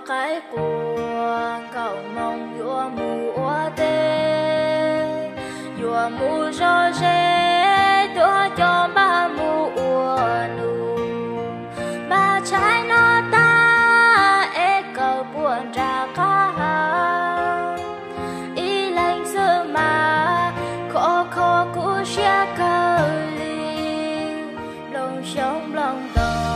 Qaib qua, nkauj Hmoob yuav mus ua teb, yuav mus zov zeb, tuaj coj npaj mus ua num. Npaj tshaib no tag es kawm puas nram qab hau, ib leeg xwb mas khov kho kuv siab kawg li. Nplooj xyoob nplooj ntoo,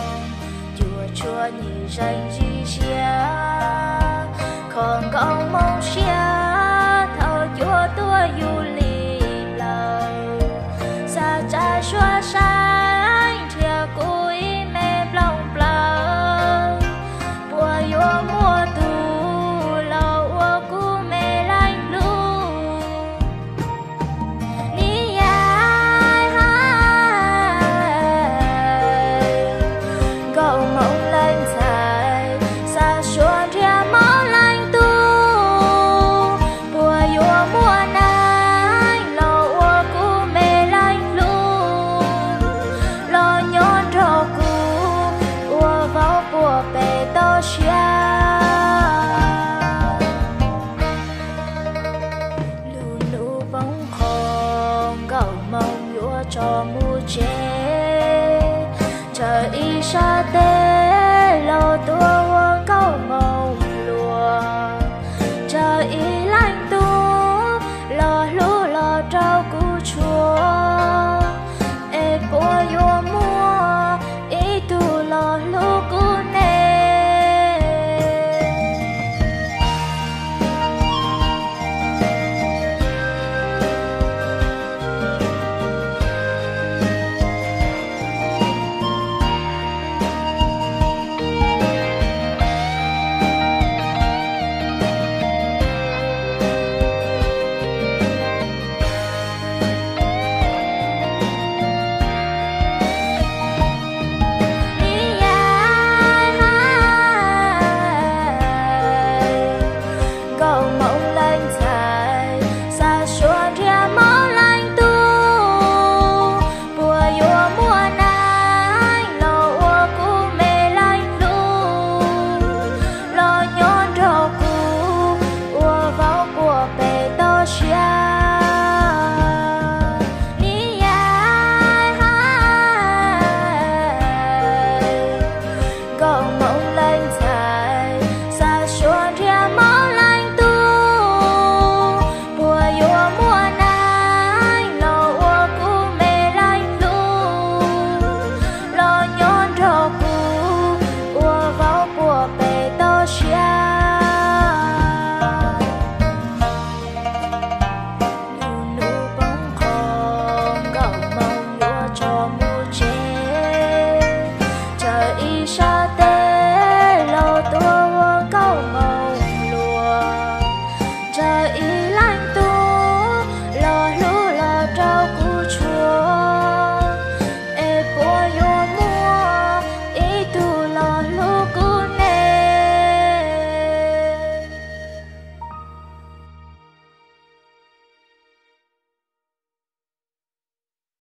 cuaj tshuam nyim zeeg ntsis siab, kho nkauj Hmoob siab thaum cuab tuaj yus li plaws. Xav tsa suab saib nrhiav kuv ib me nplooj plaws, puas yuav muaj tus los ua kuv me leej hlub. Ni yaim hais, nkauj Hmoob leej ntxhais, xav suab nrhiav Hmoob leej tub, puas yuav muaj neeg los ua kuv me leej hlub, los nyob nrog kuv ua vauv puas pem toj siab. Lub hnub poob qho, nkauj Hmoob yuav tso mus tsev, ntshaw ib sab teb los tuaj ua nkauj Hmoob hluas, ntshaw ib leej tub los hlub los rau kuv tshua, es puas yuav muaj ib tug los hlub kuv ne. Ni yaim hais, nkauj Hmoob leej ntxhais, xav suab nrhiav Hmoob leej tub, puas yuav muaj neeg los ua kuv me leej hlub, los nyob nrog kuv ua vauv puas pem toj siab. Ni yaim hais, nkauj Hmoob leej ntxhais, xav suab nrhiav Hmoob leej tub, puas yuav muaj neeg los ua kuv me leej hlub, los nyob nrog kuv ua vauv puas pem toj siab. Lub hnub poob qho, nkauj Hmoob yuav tso mus tsev, ntshaw ib sab teb los tuaj ua nkauj Hmoob hluas, ntshaw